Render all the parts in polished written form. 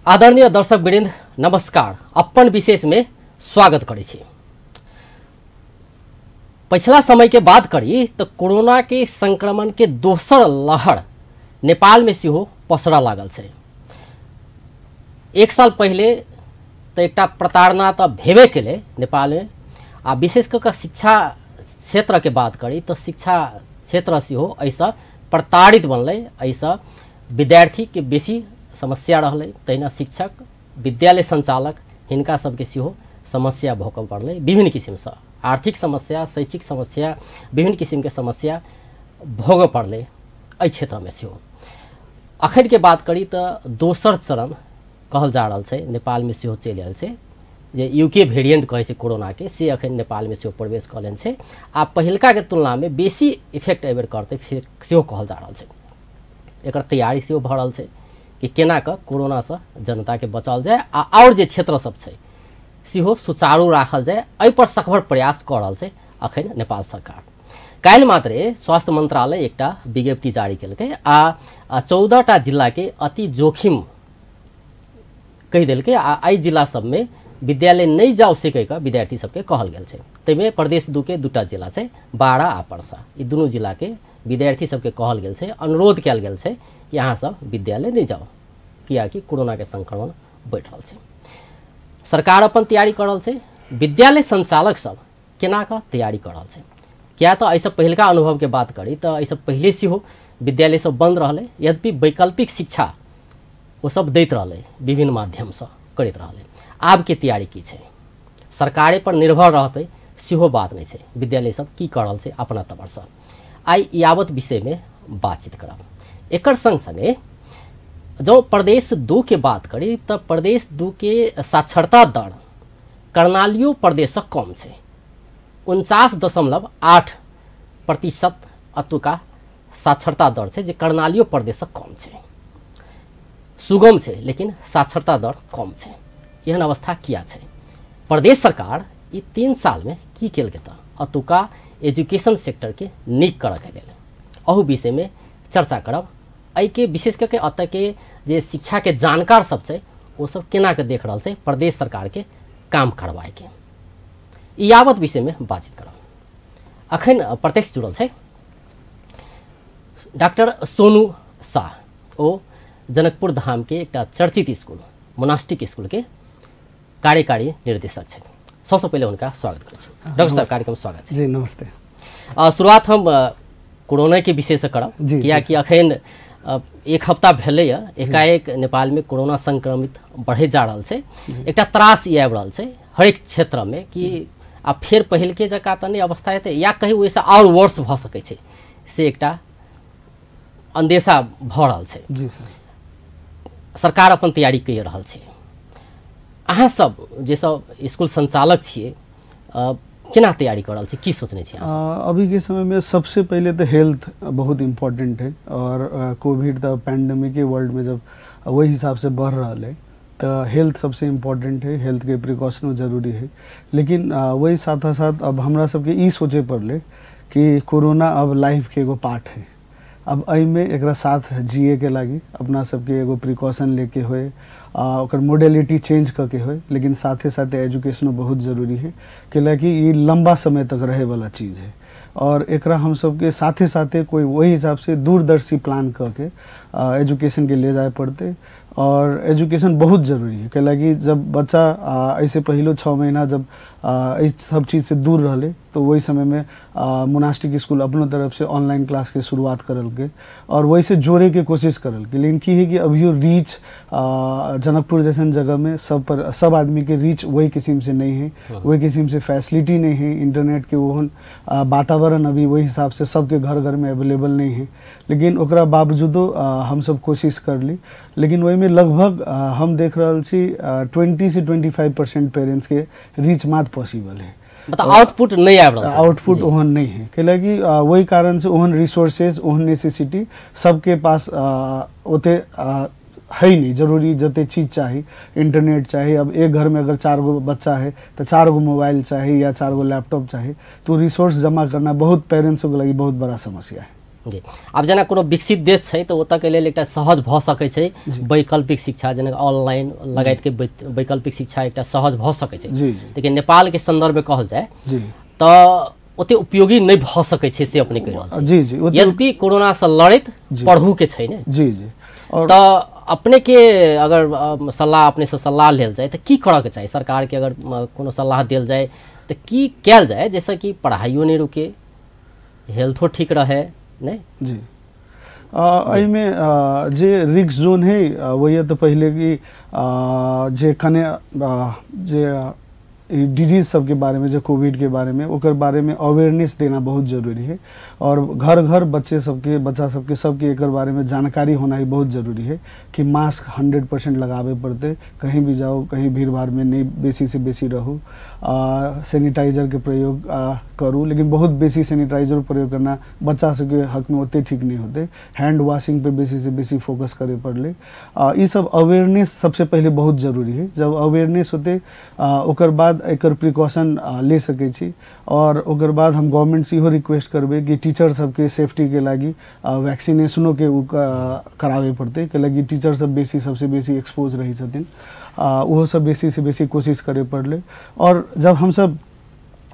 आदरणीय दर्शक वृंद नमस्कार। अपन विशेष में स्वागत करै छी। पिछला समय के बात करी तो कोरोना के संक्रमण के दोसर लहर नेपाल में सेहो पसरऽ लागल छै। एक साल पहले तो एकटा प्रताड़ना तो भेबे केलै नेपाल में, आ विशेष कऽ के शिक्षा क्षेत्र के बात करी तो शिक्षा क्षेत्र सेहो एहिसँ प्रताड़ित बनलै। एहिसँ विद्यार्थी के बेसी समस्या रहलै, तहिना शिक्षक विद्यालय संचालक हिनका सबके सेहो समस्या भोगऽ पड़लै। विभिन्न किसिमसँ आर्थिक समस्या, शैक्षिक समस्या, विभिन्न किसिमके समस्या भोगऽ पड़लै एहि क्षेत्रमे सेहो। अखनके बात करी तऽ दोसर चरण कहल जा रहल छै नेपालमे सेहो चलि आयल छै, जे यूके वेरिएंट कहै छै कोरोनाके, से अखन नेपालमे सेहो प्रवेश कऽ लेने छै आ पहिलकाके तुलनामे बेसी इफेक्ट एहिबेर करतै फेर सेहो कहल जा रहल छै। एकर तैयारी सेहो भऽ रहल छै कि केना कऽ कोरोनासँ जनताके बचाओल जाय आ आओर जे क्षेत्र सब छै सेहो सुचारू राखल जाय, एहिपर सकभर प्रयास कऽ रहल छै अखन नेपाल सरकार। काल्हि मात्रे स्वास्थ्य मंत्रालय एकटा विज्ञप्ति जारी केलकै आ 14टा जिलाके अति जोखिम कहि देलकै आ एहि जिला सबमे विद्यालय नहि जाउ से कहि कऽ विद्यार्थी सबके कहल गेल छै। ताहिमे प्रदेश 2 के 2टा जिला छै, बारा आ पर्सा, ई दुनू जिलाके विद्यार्थी सबके कहल गेल छै, अनुरोध कयल गेल छै कि अहाँ सब विद्यालय नहि जाउ कियाकि कोरोनाके संक्रमण बढ़ि रहल छै। सरकार अपन तैयारी कऽ रहल छै, विद्यालय संचालक सब केना कऽ तैयारी कऽ रहल छै, किया तऽ एहिसँ पहिलका अनुभवके बात करी तऽ एहिसँ पहिले सेहो विद्यालय सब बन्द रहलै, यद्यपि वैकल्पिक शिक्षा ओ सब दैत रहलै, विभिन्न माध्यमसँ करैत रहलै। आबके तैयारी की छै, सरकारे पर निर्भर रहतै सेहो बात नहि छै, विद्यालय सब की कऽ रहल छै अपना तवरसँ, आइ यावत विषयमे बातचीत करब। एकर संग संगे जँ प्रदेश 2 के बात करी तऽ प्रदेश 2 के साक्षरता दर कर्णालियो प्रदेशसँ कम छै, 49.8% अतुका साक्षरता दर छै, जे कर्णालियो प्रदेशसँ कम छै। सुगम छै लेकिन साक्षरता दर कम छै। एहन अवस्था किया छै? प्रदेश सरकार ई 3 सालमे की केलकै तऽ अतुका एजुकेशन सेक्टरके नीक करऽके लेल, अहू विषयमे चर्चा करब। एहिके विशेष कऽ के एतऽके जे शिक्षाके जानकार सब छै ओ सब केना कऽ देख रहल छै प्रदेश सरकारके काम करबाइके, ई यावत विषयमे बातचीत करब। अखन प्रत्यक्ष जुड़ल छै डॉक्टर सोनू शाह, ओ जनकपुर धामके एकटा चर्चित स्कूल मोनास्टिक स्कूलके कार्यकारी निर्देशक छथि। सबसँ पहिले हुनका स्वागत करै छी। डॉक्टर साहब, कार्यक्रम स्वागत छै। जी नमस्ते। शुरुआत हम कोरोनाके विषयसँ करब, कियाकि अखन एक हफ्ता भेलैए, एकाएक नेपालमे कोरोना संक्रमित बढ़ैत जा रहल छै। एकटा त्रास ई आबि रहल छै हरेक क्षेत्रमे कि आब फेर पहिलके जकाँ तऽ नहि अवस्था हेतै या कहीं ओहिसँ आओर वर्स भऽ सकै छै, से एकटा अन्देशा भऽ रहल छै। जी सर, सरकार अपन तैयारी कहि रहल छै। अहाँ सब जे सब स्कूल संचालक छियै, केना तैयारी कर रहल छी, की सोचने छी अहाँ? अभी के समय में सबसे पहले तो हेल्थ बहुत इम्पोर्टेंट है और कोविड तो पैंडमिक के वर्ल्ड में जब वही हिसाब से बढ़ रहा है तो हेल्थ सबसे इम्पोर्टेंट है, हेल्थ के प्रिकॉशनो जरूरी है। लेकिन वही साथ साथ अब हमरा सबके ई सोचे पड़ले कि कोरोना अब लाइफ के एगो पार्ट है, अब एहिमे एकरा साथ जिए के लागी अपना सबके एगो प्रिकॉशन लेके होए, ओकर मोडेलिटी चेंज करके होए, लेकिन साथे साथे एजुकेशनो बहुत ज़रूरी है, कैलाकि ई लंबा समय तक रहे वाला चीज़ है और एकरा हम सबके साथे साथे कोई वही हिसाब से दूरदर्शी प्लान करके एजुकेशन के ले जाए पड़ते। और एजुकेशन बहुत ज़रूरी है, कैलाकि जब बच्चा ऐसे पहलो 6 महीना जब इस सब चीज़ से दूर रहले तो वही समय में मोनास्टिक स्कूल अपनों तरफ से ऑनलाइन क्लास के शुरुआत करलके और वही से जोड़े के कोशिश करलके। लेकिन की है कि अभियो रीच जनकपुर जैसन जगह में सब पर सब आदमी के रीच वही किस्म से नहीं है, वही किस्म से फैसिलिटी नहीं है, इंटरनेट के ओहन वातावरण अभी वही हिसाब से सबके घर घर में अवेलेबल नहीं है। लेकिन ओकरा बावजूदो हम सब कोशिश कर ली, लेकिन वही में लगभग हम देख रहल छी 20 से 25% पेरेंट्स के रीच मात्र पॉसिबल है, मतलब आउटपुट नहीं आबि रहल छै, आउटपुट ओहन नहीं है, कैलाकि वही कारण से ओहन रिसोर्सेज ओहन नेसेसिटी सबके पास ओते है नहीं। जरूरी जते चीज़ चाही, इंटरनेट चाही, अब एक घर में अगर 4 गो बच्चा है तो 4 गो मोबाइल चाही या 4 गो लैपटॉप चाही, तो रिसोर्स जमा करना बहुत पेरेंट्सों के लगी बहुत बड़ा समस्या है। जी, आब जेना कोनो विकसित देश छै तऽ ओतऽ के लेल एकटा सहज भऽ सकै छै वैकल्पिक शिक्षा, जेना ऑनलाइन लगायत के वैकल्पिक शिक्षा एकटा सहज भऽ सकै छै। लेकिन नेपाल के संदर्भ में कहल जाय तऽ ओते उपयोगी नहि भऽ सकै छै से अपने कहि रहल छी। जी जी, यद्यपि कोरोना से लड़ैत पढ़ू के छै ने। जी जी, और तऽ अपने के अगर सलाह, अपने से सलाह लेल जाय तऽ की करऽ के चाही सरकार के? अगर कोनो सलाह देल जाय तऽ की कयल जाय जैसे कि पढ़ाइयो नहि रुके, हेल्थो ठीक रहे? नहीं जी, एहिमे जे रिस्क जोन है वही तो पहले कि जे कने जे डिजीज सबके बारे में, जो कोविड के बारे में, ओकर बारे में अवेयरनेस देना बहुत जरूरी है। और घर घर बच्चे सबके, बच्चा सबके, सबके एकर बारे में जानकारी होना ही बहुत जरूरी है कि मास्क 100% लगावे पड़ते, कहीं भी जाओ, कहीं भीड़ भाड़ में नहीं बेसी से बेसी रहू, सैनिटाइजर के प्रयोग करूँ, लेकिन बहुत बेसी सैनिटाइजर प्रयोग करना बच्चा सबके हक में ओते ठीक नहीं होते। हैंड वॉशिंग पे बेसी से बेसी फोकस करे पड़ले। ये सब अवेयरनेस सबसे पहले बहुत जरूरी है। जब अवेयरनेस होते ओकर बाद एकर प्रिकॉशन ले सकै छी। और ओकर बाद हम गवर्नमेंट से इहो रिक्वेस्ट करबै कि टीचर सबके सेफ्टी के लागी वैक्सीनेशनो के करावे पड़तै, कैलाकि टीचर सब बेसी सबसे बेसी एक्सपोज रहै छथिन, ओहो सब बेसी से बेसी कोशिश करे पड़लै। और जब हमसब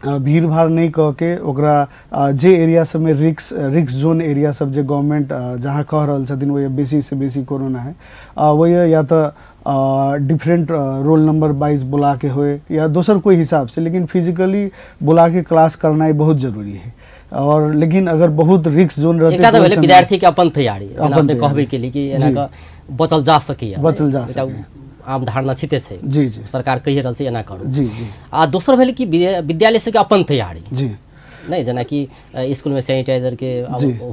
भीड़ भाड़ नहीं कह के ओकरा जे एरिया सब में रिक्स जोन एरिया सब जे गवर्नमेंट जहाँ कह रहल छथिन वही बेसी से बेसी कोरोना है, वही या तो डिफरेंट रोल नंबर 22 बुला के होए या दोसर कोई हिसाब से, लेकिन फिजिकली बुला के क्लास करना बहुत जरूरी है। और लेकिन अगर बहुत रिक्स जोन रहते एकटा तऽ भेलै विद्यार्थी के अपन तैयारी, जेना अपने कहबे केली कि एना कऽ बचल जा सकैया, बचल जा सकैया, आम धारणा छिते छै। जी जी, सरकार कहि रहल छै एना करू। जी जी, आ दोसर भेलै कि विद्यालय सबके अपन तैयारी। जी, नहीं जेनाकि स्कूल में सैनिटाइजर के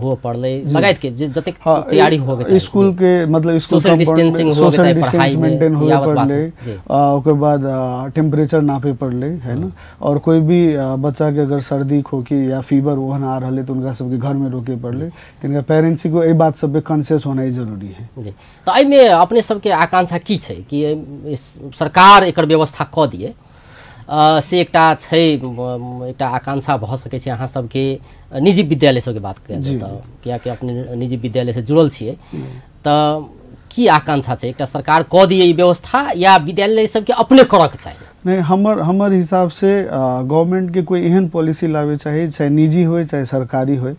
हो पड़लै लगायत के जतेक तैयारी हो के चाही स्कूल के, मतलब स्कूल सोशल डिस्टेंसिंग हो के चाही, पढ़ाई मेंटेन होए पड़लै, ओकर बाद टेम्परेचर नापे पड़लै है ना। और कोई भी बच्चा के अगर सर्दी खोखी या फीवर ओहन आ रहलै तो उनका सबके घर में रोके पड़लै, तिनका पेरेंट्स को एहि बात सब पे कॉन्शियस होना ही जरूरी है। जी, तो एहिमे अपने सबके आकांक्षा की छै कि सरकार एकर व्यवस्था कऽ दिए से एकटा छै, एकटा आकांक्षा भऽ सकै छै अहाँ सबके निजी विद्यालय सबके बात कयल जाय तऽ, कियाकि अपने निजी विद्यालय से जुड़ल छियै, तऽ की आकांक्षा छै एकटा सरकार कऽ दिए ई व्यवस्था या विद्यालय सबके अपने करऽ के चाही? नहीं, हमर हिसाब से गवर्नमेंट के कोई एहन पॉलिसी लावे चाही, चाहे निजी होए चाहे सरकारी होए,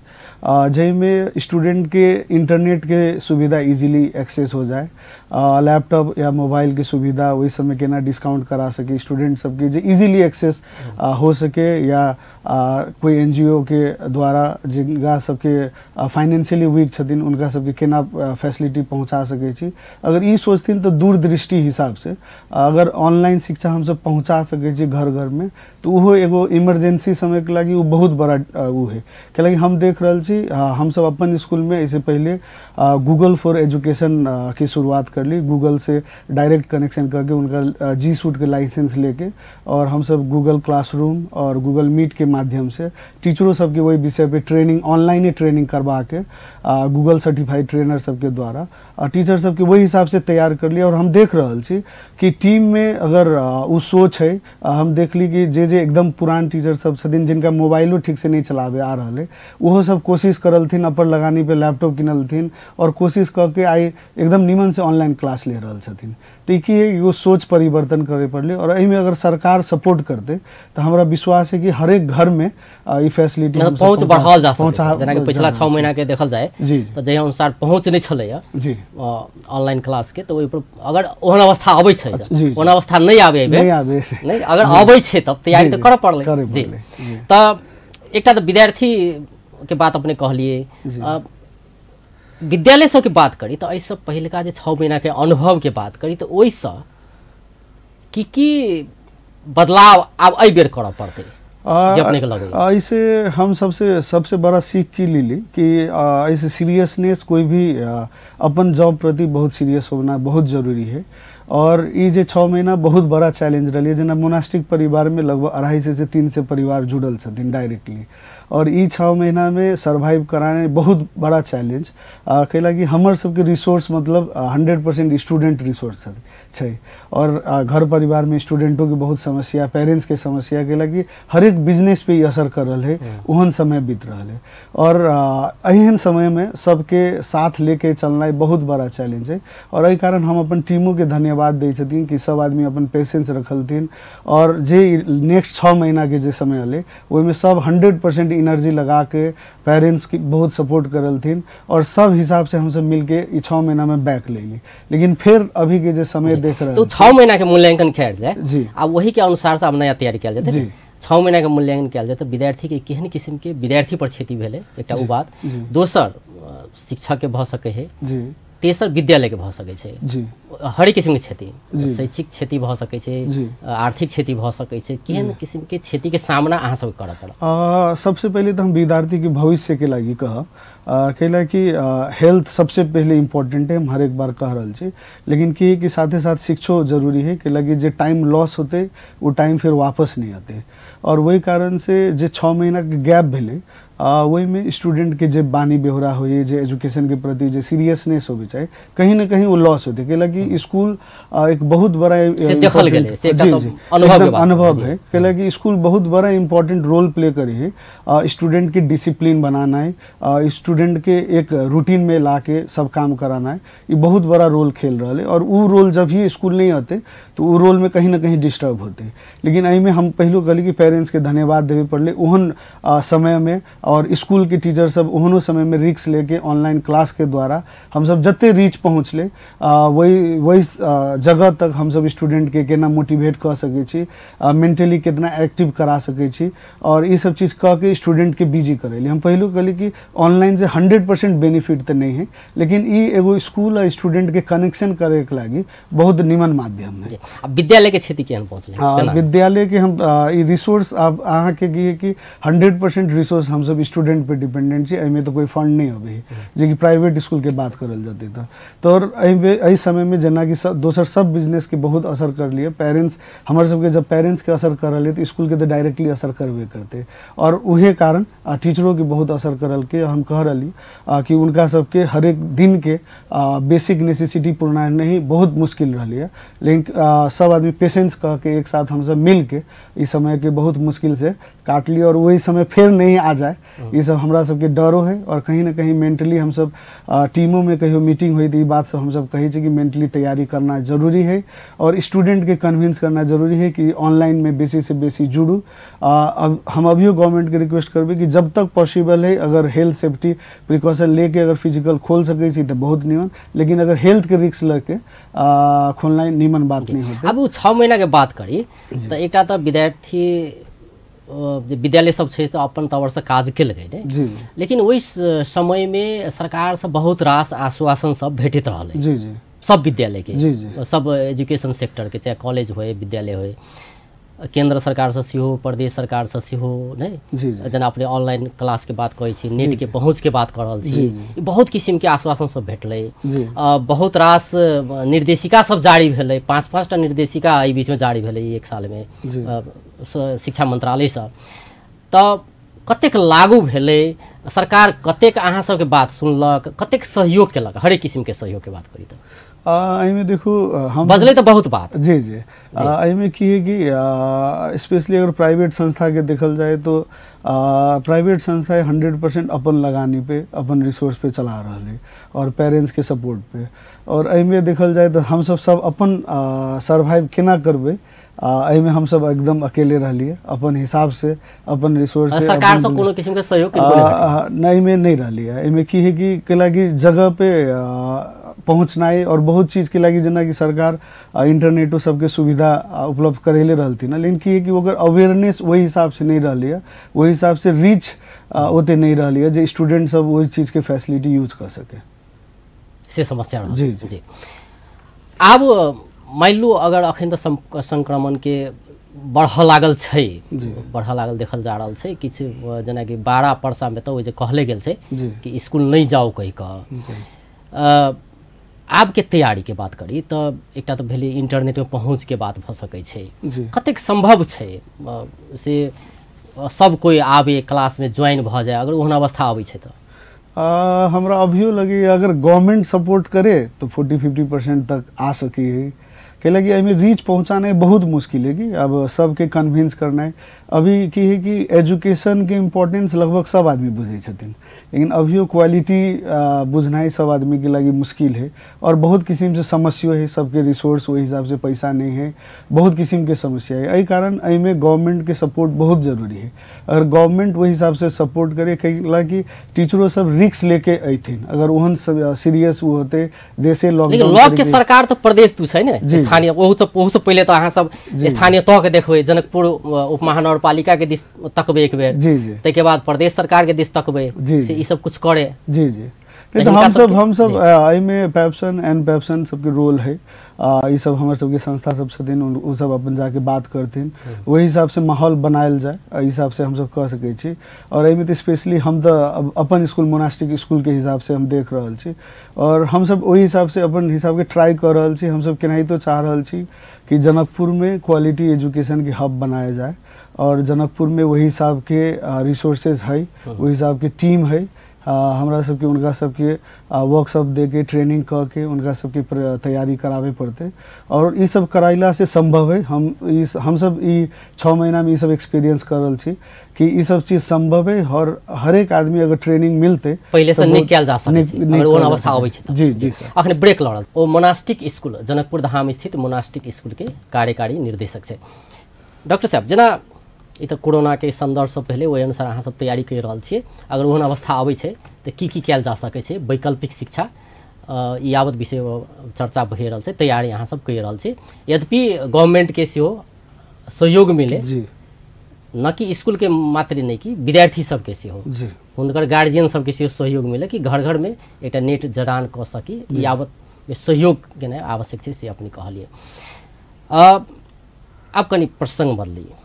जाहिमे स्टूडेंट के इंटरनेट के सुविधा इजीली एक्सेस हो जाए, लैपटॉप या मोबाइल के सुविधा वही समय केना डिस्काउंट करा सके स्टूडेंट सबके, जे इजीली एक्सेस हो सके, या कोई एनजीओ के द्वारा जिनका सबके फाइनेंशियली वीक छथिन उनका सबके केना फैसिलिटी पहुँचा सकै छी। अगर ई सोचथिन तो दूरदृष्टि हिसाब से अगर ऑनलाइन शिक्षा हमसब पहुँचा सकै छी घर घर में तो उहो एगो इमरजेंसी समय के लागी वो बहुत बड़ा वो है। कैलाकि हम देख रहल छी, हमसब अपन स्कूल में ऐसे पहले गूगल फॉर एजुकेशन की शुरुआत कर ली, गूगल से डायरेक्ट कनेक्शन करके उनका जी सूट के लाइसेंस लेके, और हमसब गूगल क्लासरूम और गूगल मीट के माध्यम से टीचरों सबके वही विषय पे ट्रेनिंग, ऑनलाइन ट्रेनिंग करवा के गूगल सर्टिफाइड ट्रेनर सबके द्वारा टीचर सबके वही हिसाब से तैयार कर लिया। और हम देख रहल छी कि टीम में अगर उ सोच है, हम देखली कि जे जे एकदम पुरान टीचर सब छथिन जिनका मोबाइलो ठीक से नहीं चलावे आ रहल है, ओहो सब कोशिश करलथिन, अपन लगानी पे लैपटॉप किनलथिन और कोशिश करके आई एकदम निमन से ऑनलाइन क्लास ले रहल छथिन। तो की एगो सोच परिवर्तन करे पड़ले, और एहिमे अगर सरकार सपोर्ट करते तो हमरा विश्वास है कि हरेक घर में ई फैसिलिटी पहुँच बढ़ाओल जा सकै छै। जेना कि पिछला 6 महीना के देखल जाय तो जहि अनुसार पहुँच नहीं छलैया जी ऑनलाइन क्लास के, तो ओहि पर अगर ओहन अवस्था अबै छै, ओहन अवस्था नहीं आबे, नहीं अगर अबै छै तब तैयारी तो करऽ पड़लै। जी, तऽ एकटा तऽ विद्यार्थी के बात अपने कहलिए, विद्यालय सबके बात करी तो एहिसँ पहिलका जे 6 महीना के अनुभव के बात करी तो ओहिसँ की की बदलाव आब एहि बेर करऽ पड़तै जे अपने के लगैया? ऐसे हम सबसे सबसे बड़ा सीख की लीली कि ऐसे सीरियसनेस, कोई भी अपन जॉब प्रति बहुत सीरियस होना बहुत जरूरी है। और ये जे 6 महीना बहुत बड़ा चैलेंज रही, जेना मोनास्टिक परिवार में लगभग 250 से 300 परिवार जुड़ल छथिन डायरेक्टली, और ई 6 महीना में सर्वाइव कराने बहुत बड़ा चैलेंज कैला कि हमर सबके रिसोर्स मतलब 100% स्टूडेंट रिसोर्स छै और घर परिवार में स्टूडेंटों के बहुत समस्या, पेरेंट्स के समस्या, कैला कि हर एक बिजनेस पे असर कर रहा है, ओहन समय बीत रहा है और एहन समय में सबके साथ लेके चलना बहुत बड़ा चैलेंज है। और एहि कारण हम अपन टीमों के धन्यवाद दै छथिन कि सब आदमी अपन पेशेंस रखलथिन और जे नेक्स्ट 6 महीना के जे समय अलै ओहिमे सब 100% एनर्जी लगा के पेरेंट्स की बहुत सपोर्ट करलथिन और सब हिसाब से हमसब मिलके 6 महीना में बैक ले ली। लेकिन फिर अभी के जे समय देख रहे तो 6 महीना के मूल्यांकन कयल जाए जी, आ वही के अनुसार से अब नया तैयारी कयल जेतै जी। 6 महीना के मूल्यांकन कयल जाए तो विद्यार्थी के केहन किस्म के विद्यार्थी पर क्षति भेलै एकटा उ बात, दोसर शिक्षक के भऽ सकै है जी, तेसर विद्यालय के भऽ सकै छै जी, हरेक किस्म के क्षति, शैक्षिक क्षति भऽ सकै छै, आर्थिक क्षति भऽ सकै छै, केहन किस्म के क्षति के सामना अहाँ सबके करऽ पड़ल? सबसे पहिले तऽ हम विद्यार्थी के भविष्य के लागि कहब कैला कि हेल्थ सबसे पहले इम्पोर्टेंट है, हम हर एक बार कह रहल छी, लेकिन की कि साथे साथ शिक्षो जरूरी है कैला कि जे टाइम लॉस होते वो टाइम फिर वापस नहीं आते और वही कारण से जे 6 महीना के गैप भेलै वही में स्टूडेंट के जे बानी बेहोरा होइए, जे एजुकेशन के प्रति जे सीरियसनेस होबे चाही, कहीं ना कहीं वो लॉस होते कैला कि स्कूल एक बहुत बड़ा से देखल गेलै, से अनुभव अनुभव है कैला कि स्कूल बहुत बड़ा इम्पोर्टेंट रोल प्ले करे है स्टूडेंट के डिसिप्लिन बनाना है, स्टूडेंट के एक रूटीन में ला के सब काम कराना है, ये बहुत बड़ा रोल खेल रहा है और वो रोल जब ही स्कूल नहीं आते तो वो रोल में कहीं ना कहीं डिस्टर्ब होते। लेकिन एहिमे हम पहलू कहली कि पेरेंट्स के धन्यवाद देवे पड़ले ओहन समय में और स्कूल के टीचर सब ओहनो समय में रिस्क लेके ऑनलाइन क्लास के द्वारा हम सब जते रीच पहुँचले वही वही जगह तक हम सब स्टूडेंट के केना मोटिवेट कऽ सकै छी, मेंटली कितना एक्टिव करा सकै छी और ये सब चीज़ कह के स्टूडेंट के बिजी करेली। हम पहलू कहली कि ऑनलाइन से 100% बेनिफिट तो नहीं है, लेकिन ये एगो स्कूल और स्टूडेंट के कनेक्शन करे के लागी बहुत निमन माध्यम है। विद्यालय के क्षति केहन पहुँचलै? विद्यालय के हम रिसोर्स अब अहाँ के की है कि 100% रिसोर्स हम सब स्टूडेंट पे डिपेंडेंट छी, एहिमे तो कोई फंड नहीं होबे जे कि प्राइवेट स्कूल के बात करल जते तो और एहि समय में जेना कि सब दोसर सब बिजनेस के बहुत असर कर लिए पेरेंट्स, हमर सबके जब पेरेंट्स के असर करल तो स्कूल के तो डायरेक्टली असर करबे करते और उहे कारण टीचरों के बहुत असर करल के हम कह रही कि उनका सबके हर एक दिन के बेसिक नेसेसिटी पूर्ण नहीं बहुत मुश्किल रही है, लेकिन सब आदमी पेशेंस कह के एक साथ हम सब मिल के इस समय के बहुत मुश्किल से काट लिए और वही समय फिर नहीं आ जाए ये सब हमरा सबके डरो है और कहीं ना कहीं मेंटली हम सब टीमों में कहियो मीटिंग हुई तो ये बात सब हम सब कही कि मेंटली तैयारी करना जरूरी है और स्टूडेंट के कन्विंस करना जरूरी है कि ऑनलाइन में बेसी से बेसी जुड़ू। अब हम अभियो गवर्नमेंट के रिक्वेस्ट करबे कि जब तक पॉसिबल है अगर हेल्थ सेफ्टी प्रिकॉशन लेके अगर फिजिकल खोल सकै छी तो बहुत निमन, लेकिन अगर हेल्थ के रिस्क लेके खोलना निमन बात नहीं होती। अब 6 महीना के बात करी तो एक तो विद्यार्थी जे विद्यालय सब छै तो अपन तौर से काज केलकै ने, लेकिन ओहि समय में सरकार से बहुत रास आश्वासन सब भेटैत रहलै जी जी, सब विद्यालय के जी जी, सब एजुकेशन सेक्टर के, चाहे कॉलेज होय विद्यालय होय, केंद्र सरकार से सेहो प्रदेश सरकार से सेहो नहीं, जेना अपने ऑनलाइन क्लास के बात कहै छी, नेट के पहुँच के बात कर रहल छी, बहुत किस्म के आश्वासन सब भेटलै, बहुत रास निर्देशिका सब जारी भेलै, 5-5 टा निर्देशिका एहि बीच में जारी भेलै एक साल में शिक्षा मंत्रालय से, तऽ कतेक लागू भेलै, सरकार कतेक अहाँ सबके बात सुनलक, कतेक सहयोग केलक, हरेक किस्म के सहयोग के बात करी तऽ एहिमे देखू हम बजलै तऽ बहुत बात जी जी। एहिमे की है कि स्पेशली अगर प्राइवेट संस्था के देखल जाए तो प्राइवेट संस्था 100% अपन लगानी पे अपन रिसोर्स पे चला रहा है और पेरेंट्स के सपोर्ट पे, और एहिमे देखल जाए तो हम सब सब अपन सर्वाइव केना करबै एहिमे हम सब एकदम अकेले रहलिए अपन हिसाब से अपन रिसोर्स से, सरकार से कोनो किस्म के सहयोग नहीं में नहीं रहलिए। एहिमे की है कि कैला कि जगह पे पहुँचनाइ और बहुत चीज़ के लागी जेना कि सरकार इंटरनेटो सबके सुविधा उपलब्ध करेले रहलथिन ना, लेकिन की है कि ओकर अवेयरनेस वही हिसाब से नहीं रहली है, वही हिसाब से रीच ओते नहीं रहली है जे स्टूडेंट सब वही चीज़ के फैसिलिटी यूज कर सके, से समस्या जी जी, जी। आब मान लू अगर अखन तऽ संक्रमण के बढ़ऽ लागल छै, बढ़ऽ लागल देखल जा रहल छै, किछु जेनाकि 12 परसा में तऽ ओहि जे कहले गेल छै कि स्कूल नहीं जाओ कहि कऽ, आब के तैयारी के बात करी तऽ एकटा तऽ भेलै इंटरनेट में पहुँच के बात भऽ सकै छै, कतेक संभव छै से सब कोई आबे क्लास में ज्वाइन भऽ जाए, अगर ओहन अवस्था आबै छै तऽ? हमरा अभियो लगे अगर गवर्नमेंट सपोर्ट करे तो 40-50% तक आ सकी है। कैलाकि एहिमे रीच पहुँचाना बहुत मुश्किल है कि अब सबके कन्विंस करना है। अभी की है कि एजुकेशन के इम्पोर्टेंस लगभग सब आदमी बुझै छथिन, लेकिन अभियो क्वालिटी बुझनाइ सब आदमी के लागी मुश्किल है। और बहुत किस्म से समस्या है, सबके रिसोर्स वही हिसाब से पैसा नहीं है, बहुत किस्म के समस्या है। एहि कारण एहिमे गवर्नमेंट के सपोर्ट बहुत जरूरी है। अगर गवर्नमेंट वही हिसाब से सपोर्ट करे, कैलाकि टीचरों सब रिस्क लेके अयथिन, अगर ओहन सब सीरियस वो होते देशे लॉकडाउन के सरकार तो प्रदेश तू छै ने स्थानीय, ओहू से पहिले तो अहाँ सब स्थानीय तह के देखबै, जनकपुर उपमहानगरपालिका के दिस तकबै एक बेर, ताहिके बाद प्रदेश सरकार के दिस तकबै, से ई सब कुछ करे। जी जी, नहीं तो हम सब एहिमे पैप्सन एंड पैप्सन सबके रोल है। ई सब हमर सबके संस्था सब छथिन, ओ सब अपन जाके बात करथिन, ओहि हिसाब से माहौल बनायल जाए, एहि हिसाब से हम सब कह सकै छी। और एहिमे तऽ स्पेशली हम तऽ अपन स्कूल मोनास्टिक स्कूल के हिसाब से हम देख रहल छी और हम सब ओहि हिसाब से अपन हिसाब के ट्राई कर रहल छी। हम सब केनाहितो चाह रहल छी कि जनकपुर में क्वालिटी एजुकेशन के हब बनाया जाए और जनकपुर में वही हिसाब के रिसोर्सेज है, वही हिसाब के टीम है। हमरा सबके उनका सबके वर्कशॉप दे के ट्रेनिंग कऽ के उनका सबके तैयारी कराबे पड़तै और ई सब कराइला से संभव है। हम सब ई 6 महीना में ई सब एक्सपीरियंस कर रहल छी कि ई सब चीज संभव है और हरेक आदमी अगर ट्रेनिंग मिलते पहिले से नीक कयल जा सकै छै, अगर ओहन अवस्था अबै छै। जी जी सर, अखन ब्रेक लड़ल ओ मोनास्टिक स्कूल जनकपुर धाम स्थित मोनास्टिक स्कूल के कार्यकारी निर्देशक छै। डॉक्टर साहब, जेना ई तऽ कोरोना के संदर्भ से पहले ओहि अनुसार अहाँ सब तैयारी कर रहल छियै, अगर ओहन अवस्था आबै छै तऽ की की कयल जा सकै छै? वैकल्पिक शिक्षा ई यावत विषय चर्चा भए रहल छै, तैयारी अहाँ सब कहि रहल छी, यद्यपि गवर्नमेंट के सेहो सहयोग मिले जी, न कि स्कूल के मात्र नहि कि विद्यार्थी सबके सेहो, हुनकर गार्जियन सबके सेहो सहयोग मिले कि घर घर में एकटा नेट जड़ान कऽ सकी, ई यावत सहयोग केनाइ आवश्यक छै से अपने कहलियै। आब कनि प्रसंग बदलियै,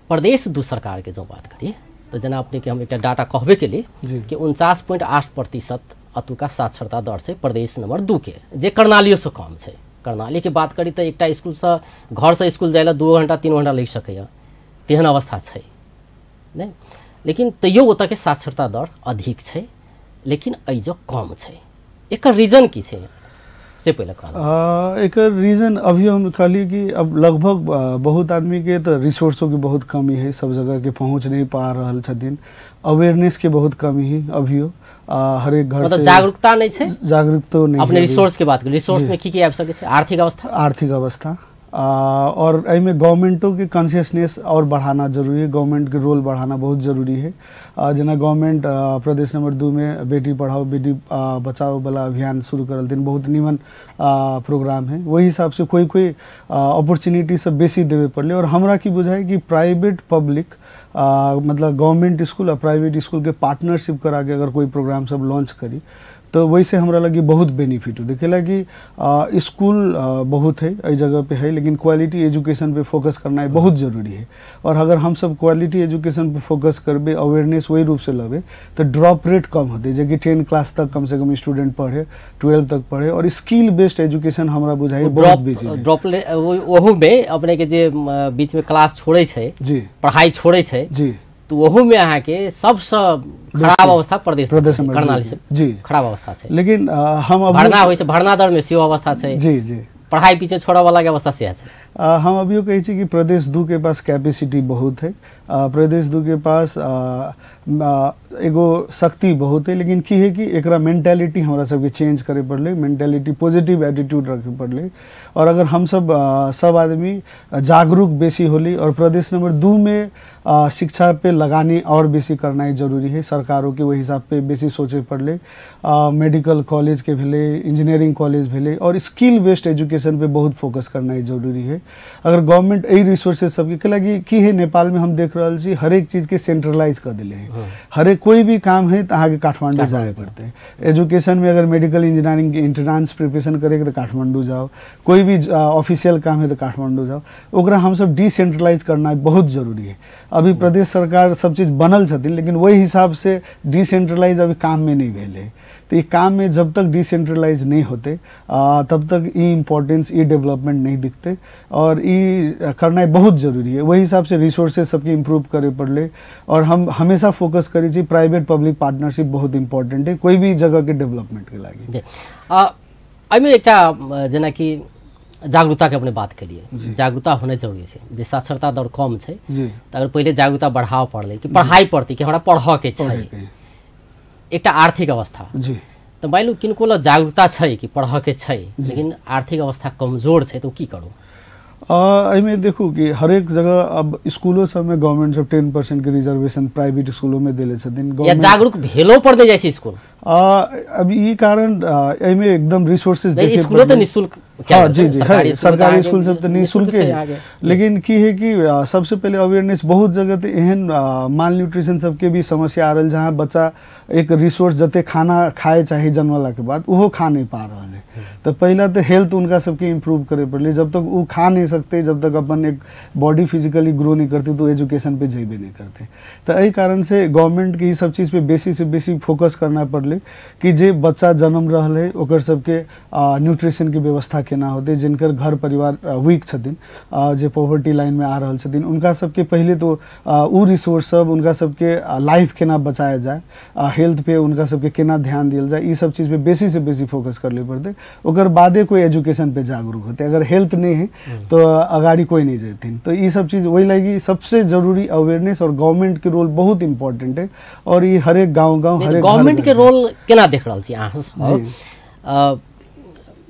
प्रदेश दू सरकार के जो बात करी तो जेना अपने के हम एक डाटा कहबे के लिए कि 49.8% अतुका साक्षरता दर छै प्रदेश नंबर 2 के, जे कर्णालियों से कम छै। कर्णाली के बात करी तो एकटा स्कूल से घर से स्कूल जाय ला 2 घंटा 3 घंटा लागि सकैया, तेहन अवस्था छै नहीं, लेकिन तैयो ओतऽ के साक्षरता दर अधिक छै, लेकिन एहिजो कम छै। एकर रीजन की छै से पहले कहल? एकर रीजन अभी हम कहलिए कि अब लगभग बहुत आदमी के तो रिसोर्सों की बहुत कमी है, सब जगह के पहुँच नहीं पा रहल छथिन, अवेयरनेस के बहुत कमी है अभियो, हरेक घर मतलब जागरूकता नहीं छै, जागरूकता नहीं। अपने रिसोर्स के बात करी, रिसोर्स में की की आबि सकै छै? आर्थिक अवस्था, आर्थिक अवस्था और एहिमे गवर्नमेंटों के कॉन्शियसनेस और बढ़ाना जरूरी है, गवर्नमेंट के रोल बढ़ाना बहुत जरूरी है। जेना गवर्नमेंट प्रदेश नंबर 2 में बेटी पढ़ाओ बेटी बचाओ वाला अभियान शुरू करलथिन, बहुत नीमन प्रोग्राम है, वही हिसाब से कोई कोई अपॉर्चुनिटी सब बेसी देवे पड़ले। और हमरा की बुझाए कि प्राइवेट पब्लिक मतलब गवर्नमेंट स्कूल और प्राइवेट स्कूल के पार्टनरशिप करा के अगर कोई प्रोग्राम सब लॉन्च करी तो वैसे हमरा लगी बहुत बेनिफिट हो। देखे लगी स्कूल बहुत है एहि जगह पे है, लेकिन क्वालिटी एजुकेशन पे फोकस करना है बहुत जरूरी है। और अगर हम सब क्वालिटी एजुकेशन पे फोकस करबे, अवेयरनेस वही रूप से लबे तो ड्रॉप रेट कम होते, जे कि 10 क्लास तक कम से कम स्टूडेंट पढ़े, 12 तक पढ़े। और स्किल बेस्ड एजुकेशन हमरा बुझाइ बहुत बेसी ड्रॉप ओहू में अपने के जे बीच में क्लास छोड़ै छै जी, पढ़ाई छोड़ै छै जी, तो ओहू में अहाँ के सबसे खराब अवस्था प्रदेश कर्णाली से जी खराब अवस्था छै। लेकिन हम भरना होइ छै, भरना दर में सेहो अवस्था छै जी जी, पढ़ाई पीछे छोड़ऽ वाला के अवस्था से छै। हम अभियो कहै छी कि प्रदेश 2 के पास कैपेसिटी बहुत है, प्रदेश 2 के पास एगो शक्ति बहुत है, लेकिन की है कि एकरा मेंटालिटी हमरा सबके चेंज करे पड़लै, मेंटालिटी पॉजिटिव एटीट्यूड रखे पड़लै। और अगर हम सब सब आदमी जागरूक बेसी होली और प्रदेश नंबर 2 में शिक्षा पे लगानी और बेसी करना जरूरी है, सरकारों के वही हिसाब पे बेसी सोचे पड़लै। मेडिकल कॉलेज के भेलै, इंजीनियरिंग कॉलेज भेलै और स्किल बेस्ड एजुकेशन पे बहुत फोकस करना जरूरी है। अगर गवर्नमेंट एहि रिसोर्सेज सबके कैलाकि की है नेपाल में हम देख रहल छी हरेक चीज के सेंट्रलाइज कर दिले है, हरेक कोई भी काम है तो अहाँके काठमांडू जाए पड़ते। एजुकेशन में अगर मेडिकल इंजीनियरिंग के एंट्रेंस प्रिपरेशन करे तो काठमांडू जाओ, कोई भी ऑफिशियल काम है तो काठमांडू जाओ। ओकरा हम सब डिसेंट्रलाइज करना बहुत जरूरी है। अभी प्रदेश सरकार सब चीज बनल छथिन, लेकिन वही हिसाब से डिसेंट्रलाइज अभी काम में नहीं भेल है। तो ये काम में जब तक डिसेंट्रलाइज नहीं होते तब तक ई इम्पोर्टेंस इम्पोर्टेंस ई डेवलपमेंट नहीं दिखते और ई करना बहुत जरूरी है। वही हिसाब से रिसोर्सेज सबके इम्प्रूव करे पड़ले और हम हमेशा फोकस करी छी प्राइवेट पब्लिक पार्टनरशिप बहुत इम्पोर्टेंट है कोई भी जगह के डेवलपमेंट के लागी। एहिमे एकटा जेनाकि जागरूकता के अपने बात करिए, जागरूकता होना जरूरी है, जे साक्षरता दर कम है तो अगर पहले जागरूकता बढ़ाव पड़ले कि पढ़ाई पड़ती कि हमरा पढ़ के छै, एकटा आर्थिक अवस्था जी तो मान लू किनको ल जागरूकता छै कि पढ़ के छै लेकिन आर्थिक अवस्था कमजोर छै तो की करू? एहिमे देखू कि हरेक जगह अब स्कूलों सब में गवर्नमेंट सब 10% के रिजर्वेशन प्राइवेट स्कूलों में देले छथिन या जागरूक भेलो पर दे जाइ छै स्कूल। अब ई कारण एहिमे एकदम रिसोर्सेज देखे स्कूलो तो निःशुल्क हाँ जी जी है, सरकारी स्कूल सब तो निःशुल्क है, लेकिन की है कि सबसे पहले अवेयरनेस बहुत जगह तो एहन माल न्यूट्रिशन सबके भी समस्या आ रहा जहाँ बच्चा एक रिसोर्स जते खाना खाए चाहे जन्मला के बाद वो खा नहीं पा रहा है। तो पहला तो हेल्थ उनका सबके इम्प्रूव करे पड़े, जब तक वो खा नहीं सकते, जब तक अपन एक बॉडी फिजिकली ग्रो नहीं करते तो एजुकेशन पे जेबे नहीं करते। तो यही कारण से गवर्नमेंट के सब चीज़ पे बेसी से बेसी फोकस करना पड़े कि जे बच्चा जन्म रहा है ओकर सबके न्यूट्रिशन के व्यवस्था केना होते, जिनकर घर परिवार वीक छथिन जे पॉवर्टी लाइन में आ रहा छथिन उनका सबके पहले तो उ रिसोर्स सब उनका सबके लाइफ केना बचाया जाए, हेल्थ पे उनका सबके केना ध्यान दियल जाए, ई सब चीज़ पे बेसी से बेसी फोकस करले पड़ते, ओकर बादे कोई एजुकेशन पे जागरूक होते। अगर हेल्थ नहीं है तो अगाड़ी कोई नहीं जेथिन। तो ये सब चीज़ वही लगी सबसे जरूरी अवेयरनेस और गवर्नमेंट के रोल बहुत इम्पोर्टेंट है और ये हरेक गाँव गाँव हरेक गवर्नमेंट के रोल केना देख रहल छी अहाँ सब?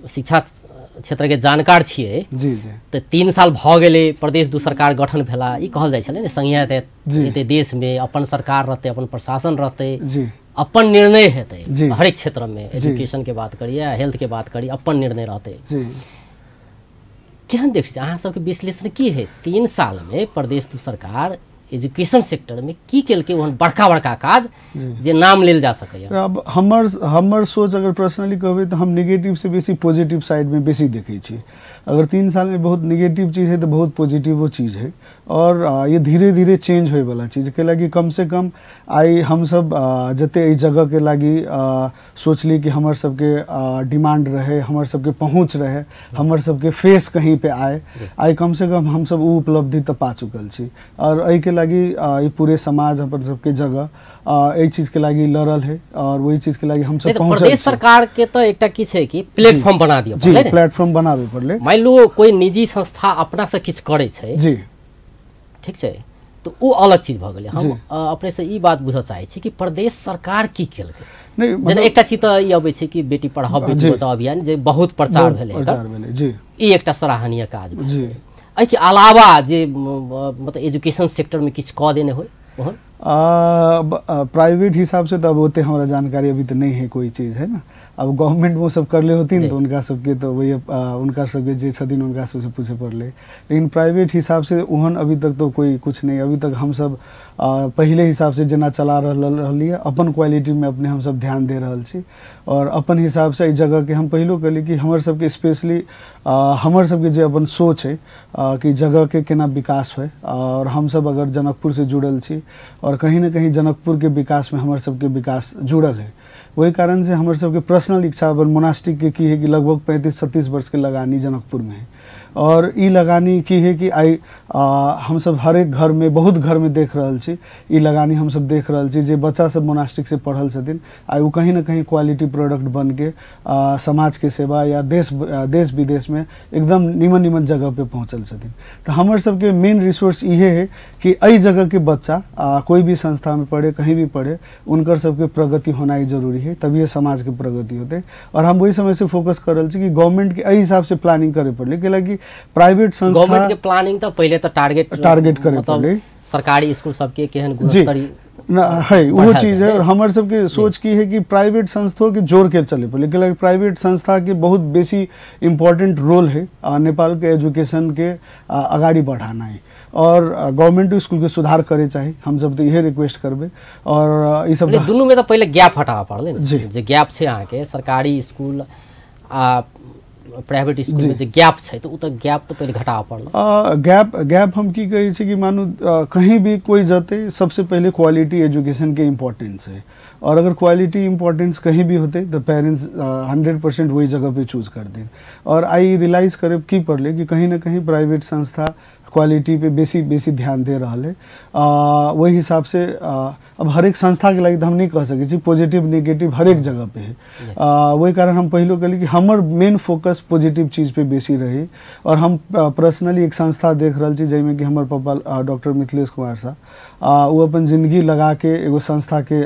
शिक्षा क्षेत्र के जानकार छियै जी जी, तो 3 साल भ गेलै प्रदेश दू सरकार गठन भेला, ई कहल जाइ छलै ने संघीयता एते देश में अपन सरकार रहतै, अपन प्रशासन रहतै, अपन निर्णय हेतै हरेक क्षेत्र में, एजुकेशन के बात करी या हेल्थ के बात करी अपन निर्णय रहतै। केहन देख छी अहाँ सबके विश्लेषण की है 3 साल में प्रदेश दू सरकार एजुकेशन सेक्टर में की केलकै ओहन बड़का बड़का काज जे नाम लेल जा सकैया? अब हमर सोच अगर पर्सनली कहबै तो हम निगेटिव से बेसी पॉजिटिव साइड में बेसी देखै छी। अगर 3 साल में बहुत निगेटिव चीज़ है तो बहुत पॉजिटिवो चीज़ है और ये धीरे धीरे चेंज होए वाला चीज़ के लागी कम से कम आई हम सब जते एहि जगह के लागी सोचली कि हमर सबके डिमांड रहे, हमर सबके पहुँच रहे, हमर सबके फेस कहीं पे आए, आई कम से कम हम सब उ उपलब्धि तो पा चुकल छी और एहि के लागी ये पूरे समाज अपन सबके जगह एहि चीज़ के लागी लड़ल है और वही चीज़ के लागी हम सब पहुँचल। प्रदेश सरकार के तो एकटा की छै कि प्लेटफॉर्म बना दियो जी, प्लेटफॉर्म बनाबे पड़ले। मान लो कोई निजी संस्था अपना से किछु करै छै जी, ठीक छै, तो वो अलग चीज भऽ गेलै। हम अपने से ई बात बुझऽ चाहै छी कि प्रदेश सरकार की केलकै। जेना एकटा चीज तऽ ई अबै छै कि बेटी पढ़ाओ बेटी बचाओ अभियान जे बहुत प्रचार भेलै जी, ई एकटा सराहनीय काज भेलै। एहिके अलावा जे मतलब एजुकेशन सेक्टर में किछु कऽ देने होइ ओहन? प्राइवेट हिसाब से तो अब होते हमारा जानकारी अभी तो नहीं है कोई चीज़ है ना। अब गवर्नमेंट वो सब कर ले होती तो उनका सबके तो वही उनका सबके जे छथिन उनका सबसे पूछे पड़ले, लेकिन प्राइवेट हिसाब से ओहन अभी तक तो कोई कुछ नहीं। अभी तक हम सब पहले हिसाब से जेना चला रहली है अपन क्वालिटी में अपने हम सब ध्यान दे रहल छी और अपन हिसाब से एहि जगह के हम पहिलो कहली कि हमर सबके स्पेशली हमर सबके जे अपन सोच है कि जगह के केना विकास होय और हम सब अगर जनकपुर से जुड़ल छी और कहीं ना कहीं जनकपुर के विकास में हमर सबके विकास जुड़ल है, वही कारण से हमर सबके पर्सनल इच्छा अपन मोनास्टिक के की है कि लगभग 35-36 वर्ष के लगानी जनकपुर में है और ई लगानी की है कि आई हम सब हर एक घर में बहुत घर में देख रहल छी ई लगानी हम सब देख रहल छी जे बच्चा सब मोनास्टिक से पढ़ल छथिन आई वो कहीं ना कहीं क्वालिटी प्रोडक्ट बन के समाज के सेवा या देश विदेश में एकदम निमन निमन जगह पे पहुँचल छथिन। तो हमर सबके मेन रिसोर्स इहे है कि एहि जगह के बच्चा कोई भी संस्था में पढ़े कहीं भी पढ़े उनकर सबके प्रगति होना ही जरूरी है, तभी समाज के प्रगति होते। और हम वही समय से फोकस कर रहल छी कि गवर्नमेंट के एहि हिसाब से प्लानिंग करे पड़ले कि प्राइवेट संस्था गवर्नमेंट के प्लानिंग तो पहले तो टारगेट करे पड़ले सरकारी स्कूल सबके केहन गुणस्तरीय है वो चीज़ है। और हमारे सबके सोच की है कि प्राइवेट संस्थाओं के जोड़ के चले पड़े, लेकिन प्राइवेट संस्था के बहुत बेसी इम्पोर्टेंट रोल है नेपाल के एजुकेशन के अगाड़ी बढ़ाना है और गवर्नमेंट स्कूल के सुधार करे चाही, हम सब तो यही रिक्वेस्ट करबे। और ई सब दुनू में तो पहले गैप हटाबऽ पड़लै ने, जे गैप छै अहाँके सरकारी स्कूल आ प्राइवेट स्कूल में जे गैप छै तो उ तो गैप तो पहले घटाबऽ पड़ल। गैप हम की कहै छी कि मानू कहीं भी कोई जते सबसे पहले क्वालिटी एजुकेशन के इम्पोर्टेंस है और अगर क्वालिटी इम्पोर्टेंस कहीं भी होते तो पेरेंट्स 100% वही जगह पे चूज कर दें। और आई रियलाइज करे की पड़ले कि कहीं ना कहीं प्राइवेट संस्था क्वालिटी पे बेसी बेसी ध्यान दे रहा है। वही हिसाब से अब हर एक संस्था के लागि तो हम नहीं कह सकै छी, पॉजिटिव नेगेटिव हर एक जगह पे है। वही कारण हम पहलो कहली कि हमर मेन फोकस पॉजिटिव चीज़ पे बेसी रही। और हम पर्सनली एक संस्था देख रहल छी जाहिमे कि हमर पापा डॉक्टर मिथिलेश कुमार साह वो अपन जिंदगी लगा के एगो संस्था के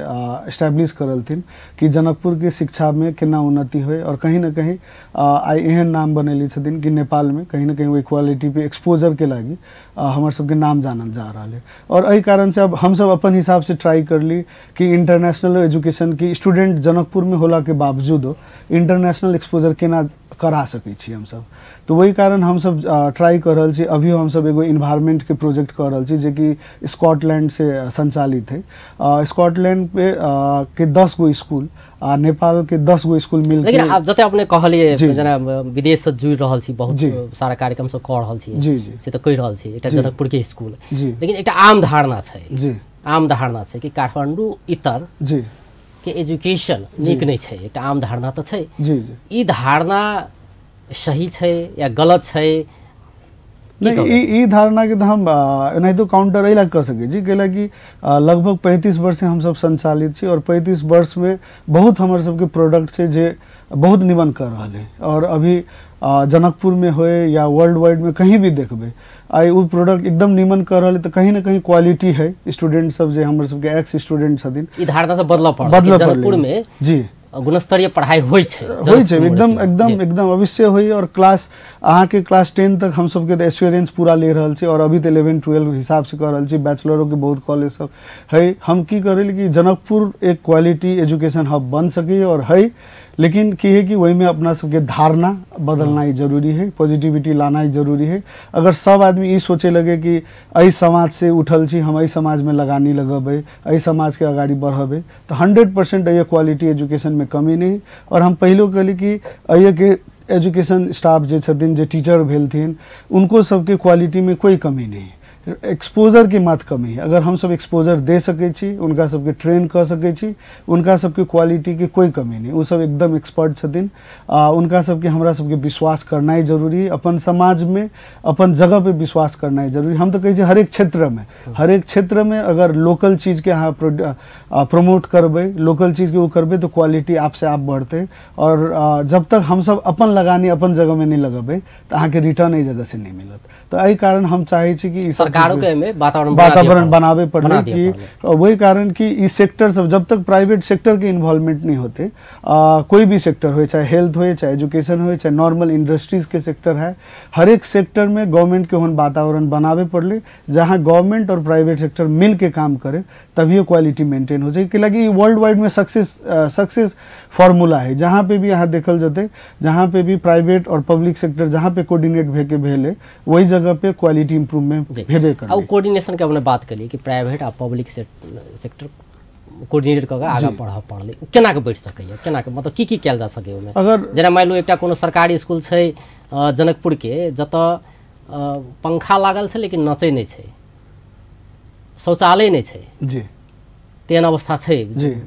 एस्टैब्लिश करलथिन कि जनकपुर के शिक्षा में केना उन्नति होय। और कहीं ना कहीं आइ एहन नाम बनैले छथिन कि नेपाल में कहीं ना कहीं ओहि क्वालिटी पे एक्सपोजर के लागि हमर सबके नाम जानल जा रहा है। और एहि कारण से अब हमसब अपन हिसाब से ट्राई करली कि इंटरनेशनल एजुकेशन की स्टूडेंट जनकपुर में होला के बावजूद इंटरनेशनल एक्सपोजर केना करा सकै छी हमसब। तो वही कारण हमसब ट्राई कर रहल छी। अभी हमसब एगो इन्वायरमेंट के प्रोजेक्ट कर रहल छी जेकि स्कॉटलैंड से संचालित है। स्कॉटलैंड पे के 10 गो स्कूल आ नेपाल के 10 गो स्कूल मिल। लेकिन आप जते अपने कहलिए जेना विदेश से जुड़ रहल छी, बहुत सारा कार्यक्रम सब कर रहल छी, से तो कहि रहल छी एकटा जनकपुर के स्कूल, लेकिन एकटा आम धारणा छै जी, आम धारणा छै कि काठमांडू इतर जी के एजुकेशन नीक नहीं छै, एकटा आम धारणा तो छै जी। ई धारणा सही छै या गलत छै? नहीं, ई धारणा के तो हम एनाहितो काउंटर एहि लए कऽ सकै छी, कैला कि लगभग 35 वर्ष से हमसब संचालित छी और 35 वर्ष में बहुत हमर सबके प्रोडक्ट छै जे बहुत निमन कर रहल है। और अभी जनकपुर में होए या वर्ल्ड वाइड में कहीं भी देखबै आइ ओ प्रोडक्ट एकदम निमन कर रहल है। तो कहीं ना कहीं क्वालिटी है। स्टूडेंट सब जे हमर सबके एक्स स्टूडेंट छथिन ई धारणा से बदलऽ पड़ल, जनकपुर में जी गुणस्तरीय पढ़ाई होइ छै, होइ छै एकदम एकदम एकदम अवश्य होइ। और क्लास अहाँके क्लास 10 तक हम सबके एश्योरेंस पूरा ले रहल छी और अभी तो 11 12 हिसाब से कर रहल छी। बैचलरों के बहुत कॉलेज सब है। हम की करेली कि जनकपुर एक क्वालिटी एजुकेशन हब बन सके और है, लेकिन की है कि वही में अपना सबके धारणा बदलना ही जरूरी है, पॉजिटिविटी लाना ही जरूरी है। अगर सब आदमी ये सोचे लगे कि एहि समाज से उठल छी, हम एहि समाज में लगानी लगेबै, एहि समाज के अगाड़ी बढ़ेबै, तो 100% एहि क्वालिटी एजुकेशन में कमी नहीं। और हम पहलो कहली कि एहि के एजुकेशन स्टाफ जे छथिन, जे टीचर भेलथिन, उनको सबके क्वालिटी में कोई कमी नहीं है, एक्सपोजर के मात्र कमी है। अगर हम सब एक्सपोजर दे सकै छी, उनका सबके ट्रेन कर सकै छी, उनका सबके क्वालिटी के कोई कमी नहीं, वो सब एकदम एक्सपर्ट छथिन। उनका सबके हमरा सबके विश्वास करनाइ जरूरी है, अपन समाज में अपन जगह पे विश्वास करनाइ जरूरी। हम तो कहै छी हरेक क्षेत्र में, हरेक क्षेत्र में अगर लोकल चीज़ के अहाँ प्रमोट करबै, लोकल चीज़ के वो करबै, तो क्वालिटी आपसे आप बढ़तै। और जब तक हमसब अपन लगानी अपन जगह में नहीं लगेबै तो अहाँके रिटर्न एहि जगह से नहीं मिलत। तो एहि कारण हम चाहै छी कि वातावरण बनावे पड़े कि वही कारण कि इस सेक्टर सब जब तक प्राइवेट सेक्टर के इन्वॉल्वमेंट नहीं होते, कोई भी सेक्टर हो, चाहे हेल्थ हो, चाहे एजुकेशन हो, चाहे नॉर्मल इंडस्ट्रीज के सेक्टर है, हर एक सेक्टर में गवर्नमेंट के ओहन वातावरण बनावे पड़े जहाँ गवर्नमेंट और प्राइवेट सेक्टर मिल के काम करे, तभी क्वालिटी मेंटेन हो जाए। कि लगी वर्ल्ड वाइड में सक्सेस फॉर्मूला है। जहाँ पे भी यहाँ देखल जते, जहाँ पे भी प्राइवेट और पब्लिक सेक्टर जहाँ पे कोऑर्डिनेट भे भेले, वही जगह पे क्वालिटी इम्प्रूवमेंट भेबे कर। अब कोऑर्डिनेशन के अपने बात करिए कि प्राइवेट आ पब्लिक सेक्टर कोऑर्डिनेट कऽ के आगाँ बढ़ऽ पड़लै, केना के बढ़ि सकैए, केना के मतलब की की कयल जा सकैए ओहिमे? अगर जेना मानि लू एकटा कोनो सरकारी स्कूल छै जनकपुर के, जतऽ पंखा लागल छै लेकिन नचै नहि छै, शौचालय नहि छै जी, तेहन अवस्था छै,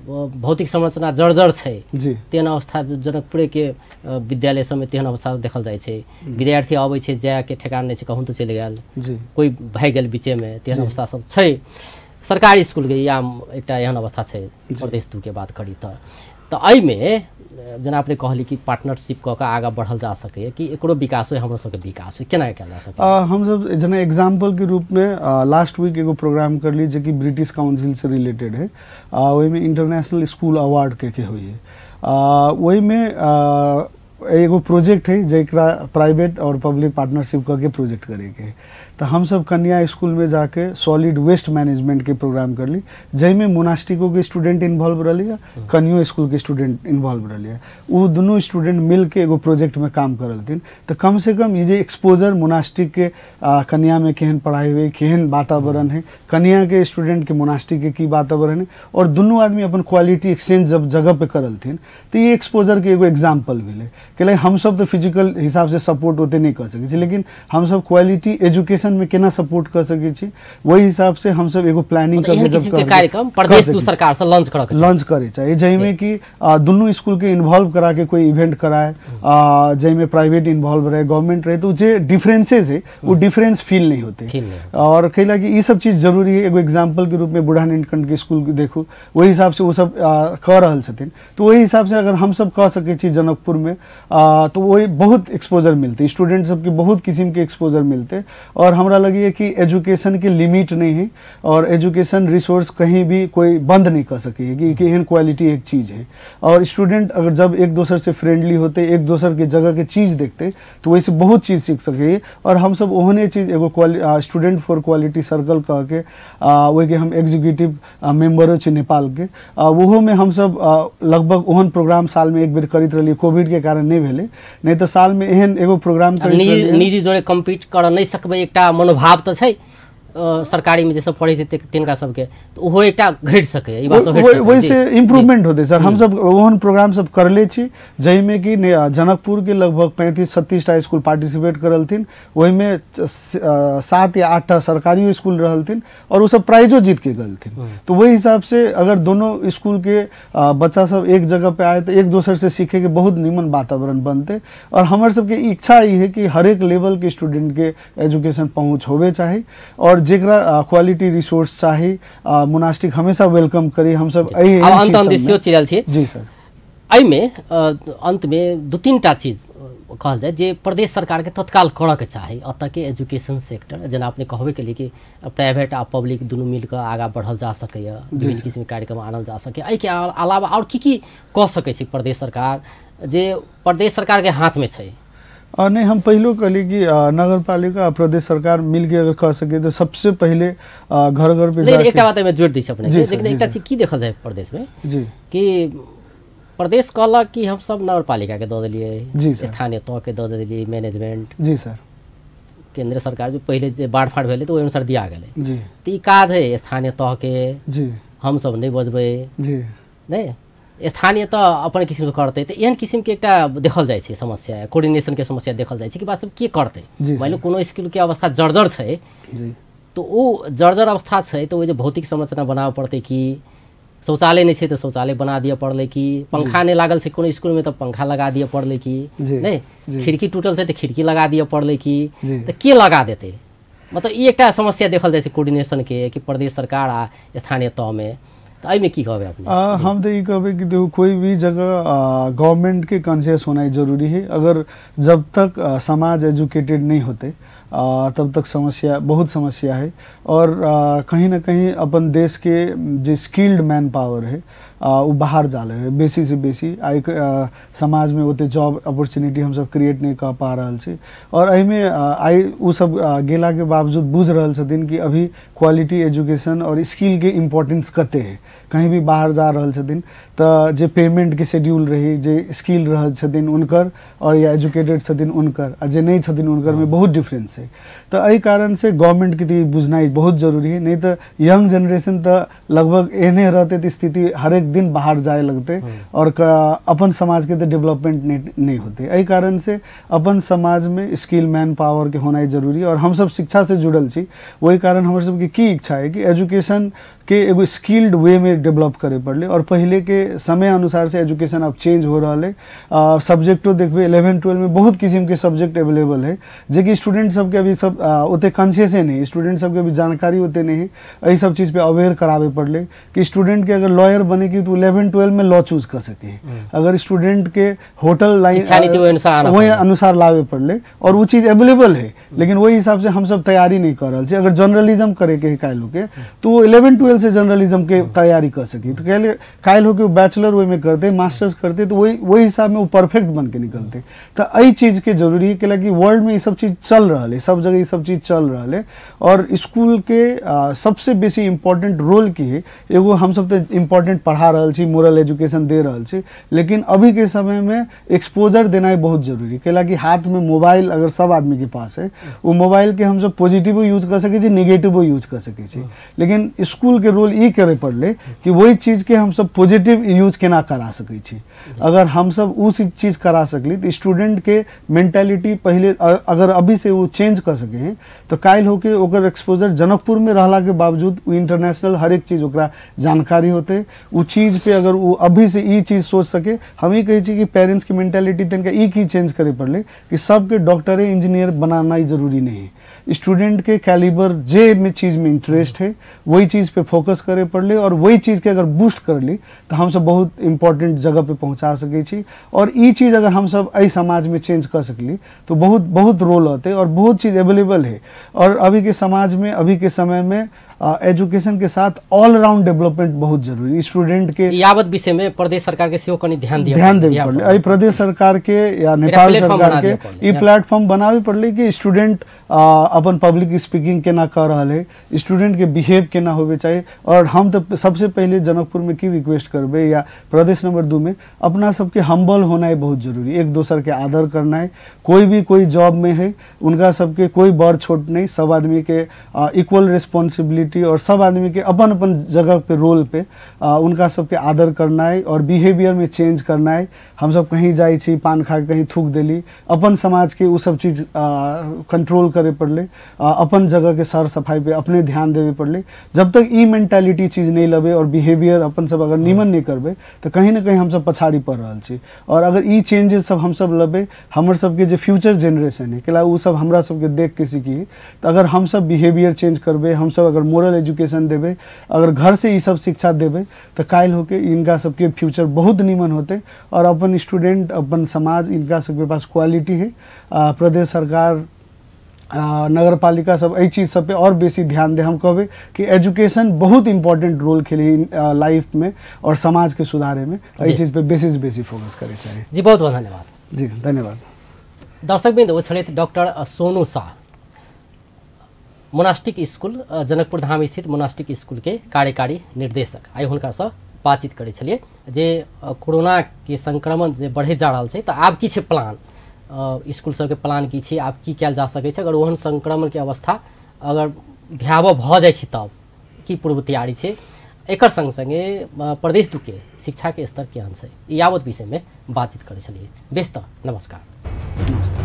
भौतिक संरचना जर्जर छै, तेहन अवस्था जनकपुरे के विद्यालय सबमे तेहन अवस्था देखल जाइ छै। विद्यार्थी अबै छै, जायके ठेकान नहि छै, कहूँ तऽ चलि गेल, कोई भागि गेल बीचेमे, तेहन अवस्था सब छै सरकारी स्कूलके। या एकटा एहन अवस्था छै प्रदेश 2 के बात करी तऽ एहिमे जेना अपने कहली कि पार्टनरशिप कऽ के आगाँ बढ़ल जा सकैए कि एकरो विकास हो, हमरो सबके विकास हो, केना कयल जा सकैए? हमसब जेना एग्जाम्पल के रूप में लास्ट वीक एगो प्रोग्राम करली जे कि ब्रिटिश काउंसिल से रिलेटेड है। ओहिमे इंटरनेशनल स्कूल अवार्ड के होइए। ओहिमे एगो प्रोजेक्ट है जेकरा प्राइवेट और पब्लिक पार्टनरशिप करके प्रोजेक्ट करेके है। तो हम सब कन्या स्कूल में जाके सॉलिड वेस्ट मैनेजमेंट के प्रोग्राम करली, जाहिमे मोनास्टिको के स्टूडेंट इन्वॉल्व रही, कन्यो स्कूल के स्टूडेंट इन्वॉल्व रही, वो दुनू स्टूडेंट मिल के एगो प्रोजेक्ट में काम करलथिन। तो कम से कम ये जे एक्सपोजर मोनास्टिक के कन्या में केहन पढ़ाई हुई, केहन वातावरण है, कन्या के स्टूडेंट के मोनास्टिक के की वातावरण है, और दुनू आदमी अपन क्वालिटी एक्सचेंज जब जगह पे करलथिन तो ये एक्सपोजर के एगो एग्जाम्पल भेलै। कैला हम सब तो फिजिकल हिसाब से सपोर्ट ओते नहीं कर सकै छी, लेकिन हम सब क्वालिटी एजुकेशन एजुकेशन में केना सपोर्ट कर सकै छी, वही हिसाब से हम सब एगो प्लानिंग करके किस्म के कार्यक्रम प्रदेश दू सरकार से लॉन्च करके लॉन्च करे चाहिए, जाहिमे कि दुनू स्कूल के इन्वॉल्व करा के कोई इवेंट कराए, जाहिमे प्राइवेट इन्वॉल्व रहे गवर्नमेंट रहे, तो जे डिफरेंसेस है वो डिफरेंस फील नहीं होते। और कैला कि ये सब चीज जरूरी है। एगो एग्जाम्पल के रूप में बूढ़ा नीलकंठ के स्कूल देखू, वही हिसाब से वो सब कह रहल छथिन, तो वही हिसाब से अगर हम सब कह सकै छी जनकपुर में तो वही बहुत एक्सपोजर मिलते, स्टूडेंट सबके बहुत किस्म के एक्सपोजर मिलते। और हमरा लगी कि एजुकेशन के लिमिट नहीं है और एजुकेशन रिसोर्स कहीं भी कोई बंद नहीं कर सके कि एहन क्वालिटी एक चीज़ है। और स्टूडेंट अगर जब एक दोसर से फ्रेंडली होते, एक दोसर के जगह के चीज़ देखते, तो वैसे बहुत चीज़ सीख सके। और हम सब ओहने चीज़ एगो स्टूडेंट फॉर क्वालिटी सर्कल कह के वही के हम एग्जीक्यूटिव मेम्बरो छी नेपाल के, ओहो में हम सब लगभग ओहन प्रोग्राम साल में एक बेर करैत रहलियै। कोविड के कारण नहीं भेलै, नहीं तो साल में एहन एगो प्रोग्राम निजी जोड़े कम्पीट कर नहीं सकबै, एकटा मनोभाव तो छै सरकारी में जे सब पढ़ै छै तिनका सबके, तो ओहो एकटा घटि सकै, ई बात सब हटि सकै, वैसे इम्प्रूवमेंट होते सर। हम सब ओहन प्रोग्राम सब करले छी जाहिमे कि जनकपुर के लगभग 35-36 टा स्कूल पार्टिसिपेट करलथिन, ओहिमे 7 या 8 टा सरकारी स्कूल रहलथिन और वो सब प्राइजो जीत के गेलथिन। तो वही हिसाब से अगर दोनों स्कूल के बच्चा सब एक जगह पे आए तो एक दोसर से सीखे के बहुत निमन वातावरण बनते। और हमर सबके इच्छा ई है कि हरेक लेवल के स्टूडेंट के एजुकेशन पहुँच होबे चाही और जेकरा क्वालिटी रिसोर्स चाही मोनास्टिक हमेशा welcome करी हम सब। अंत अंत सेहो चिरल छी जी सर। एहिमे अंत में 2-3 टा चीज कहल जाए जे प्रदेश सरकार के तत्काल करऽ के चाही एतऽ के एजुकेशन सेक्टर, जेना अपने कहबे केलिए कि प्राइवेट आ पब्लिक दुनू मिलकर आगाँ बढ़ल जा सकैए, विभिन्न किस्मके कार्यक्रम आनल जा सकैए। एहिके अलावा आओर की की कऽ सकै छै प्रदेश सरकार जे प्रदेश सरकार के हाथ में छै? नहीं, हम पहलो कहली कि नगरपालिका प्रदेश सरकार मिलके अगर कह सके तो सबसे पहले घर घर पे। लेकिन एकटा बात एहिमे जोड़ि दै छी अपने, लेकिन एकटा चीज की देखल जाए प्रदेश में जी कि प्रदेश कहलक कि हम सब नगरपालिका के दऽ देलियै, स्थानीय तह के दऽ देलियै मैनेजमेंट जी सर, केंद्र सरकार जो पहले जे बाढ़ फाड़ भेलै तऽ ओहि अनुसार दिया गेलै जी। तऽ ई काज है स्थानीय तह के जी, हम सब नहि बजबै जी, नहि स्थानीय तऽ अपन किसिमसँ करतै। तऽ एहन किसिमके एकटा देखल जाइ छै समस्या, कोर्डिनेशनके समस्या देखल जाइ छै कि वास्तव के करतै। मानि लिअ कोनो स्कूलके अवस्था जर्जर छै तऽ ओ जर्जर अवस्था छै तऽ ओ जे भौतिक संरचना बनाबऽ पड़तै कि शौचालय नहि छै तऽ शौचालय बना दिअ पड़लै कि पंखा नहि लागल छै कोनो स्कूलमे तऽ पंखा लगा दिअ पड़लै कि नहि, खिड़की टूटल छै तऽ खिड़की लगा दिअ पड़लै कि, तऽ के लगा देतै? मतलब ई एकटा समस्या देखल जाइ छै कोर्डिनेशनके कि प्रदेश सरकार आ स्थानीय तहमे। तो एहिमे की कहबै अपने? हम तो ये कहबै कि देखो कोई भी जगह गवर्नमेंट के कॉन्शियस होना जरूरी है। अगर जब तक समाज एजुकेटेड नहीं होते तब तक समस्या बहुत समस्या है। और कहीं ना कहीं अपन देश के जो स्किल्ड मैन पावर है वो बाहर जा रहे हैं बेसी से बेसी। आई समाज में ओते जॉब अपॉर्चुनिटी हम सब क्रिएट नहीं कर पा रहल छी। और एहिमे आई वो सब गेला के बावजूद बुझ रहल छथिन कि अभी क्वालिटी एजुकेशन और स्किल के इम्पोर्टेंस कते है। कहीं भी बाहर जा रहल छथिन तो जे पेमेंट के शेड्यूल रही, जे स्किल रहल छथिन उनकर और या एजुकेटेड छथिन उनकर आ जे नहीं छथिन उनकर में बहुत डिफरेंस है। तो एहि कारण से गवर्नमेंट के तो बुझनाइ बहुत जरूरी है, नहीं तो यंग जनरेशन तो लगभग एहने रहते तो स्थिति हरेक दिन बाहर जाए लगते और अपन समाज के तो डेवलपमेंट नहीं होते। एहि कारण से अपन समाज में स्किल मैन पावर के होना जरूरी है। और हम सब शिक्षा से जुड़ल छी, वही कारण हमर सबके की इच्छा है कि एजुकेशन के एगो स्किल्ड वे में डेवलप करे पड़ले। और पहले के समय अनुसार से एजुकेशन अब चेंज हो रहा है। सब्जेक्टो देखबे 11-12 में बहुत किस्म के सब्जेक्ट अवेलेबल है जे कि स्टूडेंट सबके अभी सब ओते कॉन्शियसे नहीं, स्टूडेंट सबके अभी जानकारी ओते नहीं है। एहि सब चीज़ पे अवेयर करावे पड़ले कि स्टूडेंट के अगर लॉयर बने की तो 11-12 में लॉ चूज कर सके। अगर स्टूडेंट के होटल लाइन वही अनुसार लावे पड़ले और वो चीज़ अवेलेबल है, लेकिन वही हिसाब से हम सब तैयारी नहीं कर रहा। अगर जर्नलिज्म करे के काल्हि के तो 11-12 से जर्नलिज्म के तैयारी कर सकी। तो काल्हि होके बैचलर ओहिमे करते, मास्टर्स करते, तो वही वही हिसाब में वो परफेक्ट बन के निकलते। तो एहि चीज़ के जरूरी है कि वर्ल्ड में ये सब चीज़ चल रहा है, सब जगह ये सब चीज़ चल रहा है। और स्कूल के सबसे बेसी इम्पोर्टेंट रोल की है एगो हम सब तो इम्पोर्टेंट पढ़ा रहल छी, मोरल एजुकेशन दे रहल छी, लेकिन अभी के समय में एक्सपोजर देना बहुत जरूरी है। कैलाकि हाथ में मोबाइल अगर सब आदमी के पास है, वो मोबाइल के हम सब पॉजिटिवो यूज कर सकै छी, नेगेटिवो यूज कर सकै छी। लेकिन स्कूल के रोल ई करे पड़ले कि वही चीज़ के हम सब पॉजिटिव यूज केना करा सकै छी। अगर हम सब उस चीज़ करा सकली तो स्टूडेंट के मेंटालिटी पहले अगर अभी से वो चेंज चेंज कर सके हैं तो काल्हि होके ओकर एक्सपोजर जनकपुर में रहला के बावजूद वो इंटरनेशनल हर एक चीज़ ओकरा जानकारी होते। उ चीज़ पे अगर वो अभी से ई चीज़ सोच सके, हम ही कहै छी कि पेरेंट्स के मेंटालिटी तनिका ई की चेंज करे पड़ले कि सबके डॉक्टर इंजीनियर बनाना ही जरूरी नहीं है। स्टूडेंट के कैलिबर जे में चीज़ में इंटरेस्ट है वही चीज़ पे फोकस करे पड़ले और वही चीज़ के अगर बूस्ट कर ली तो हम सब बहुत इम्पोर्टेंट जगह पे पहुंचा सकै छी। और ई चीज़ अगर हम सब एहि समाज में चेंज कर सकली तो बहुत बहुत रोल होते और बहुत चीज़ अवेलेबल है। और अभी के समाज में अभी के समय में एजुकेशन के साथ ऑलराउंड डेवलपमेंट बहुत जरूरी स्टूडेंट के यावत विषय में प्रदेश सरकार के सेहो कनी ध्यान देबे पड़ले। एहि प्रदेश सरकार के या नेपाल सरकार के ई प्लेटफॉर्म बनावे पड़ले कि स्टूडेंट अपन पब्लिक स्पीकिंग केना कर रहल है, स्टूडेंट के बिहेव केना होवे चाहिए। और हम तो सबसे पहले जनकपुर में की रिक्वेस्ट करबे या प्रदेश नंबर 2 में अपना सबके हम्बल होना है बहुत जरूरी, एक दोसर के आदर करना है। कोई भी कोई जॉब में है उनका सबके कोई बड़ छोट नहीं, सब आदमी के इक्वल रिस्पॉन्सिबिलिटी और सब आदमी के अपन अपन जगह पे रोल पे उनका सबके आदर करना है और बिहेवियर में चेंज करना है। हम सब कहीं जाइ छी पान खा के कहीं थूक देली, अपन समाज के वो सब चीज़ कंट्रोल करे पड़ले, अपन जगह के सर सफाई पे अपने ध्यान देवे पड़ले। जब तक ई मेंटालिटी चीज़ नहीं लबे और बिहेवियर अपन सब अगर नीमन नहीं करबे तो कहीं ना कहीं हम सब पछाड़ी पड़ रहा छी। और अगर ई चेंजेस सब हम सब लबे, हमर सबके जो फ्यूचर जेनरेशन है कैला वो सब हमरा सबके देख के सीखी, तो अगर हम सब बिहेवियर चेंज करबे, हम सब अगर मोरल एजुकेशन देबे, अगर घर से ये सब शिक्षा देबे तो काल्हि होके इनका सबके फ्यूचर बहुत नीमन होते। और अपन स्टूडेंट अपन समाज इनका सबके पास क्वालिटी है। प्रदेश सरकार नगर पालिका सब एहि चीज़ सब पे और बेसी ध्यान दे। हम कहबे कि एजुकेशन बहुत इम्पोर्टेंट रोल खेले लाइफ में और समाज के सुधारे में, एहि चीज़ पे बेसी से बेसी फोकस करे चाहिए। जी बहुत बहुत धन्यवाद। जी धन्यवाद। दर्शक बिंदु ओ छलथि doctor Sonu Shah, monastic school Janakpur Dham स्थित मोनास्टिक स्कूल के कार्यकारी निर्देशक। आइ हुनकासँ बातचीत करै छलियै जे कोरोना के संक्रमण जे बढ़ैत जा रहल छै तऽ आब की छै प्लान, स्कूल सबके प्लान की छै, आब की कयल जा सकै छै, अगर ओहन संक्रमण के अवस्था अगर भयावह भऽ जाइ छै तब की पूर्व तैयारी छै, एकर संग संगे प्रदेश 2 के शिक्षा के स्तर केहन छै, ई यावत विषयमे बातचीत करै छलियै। बेस तऽ नमस्कार। नमस्ते।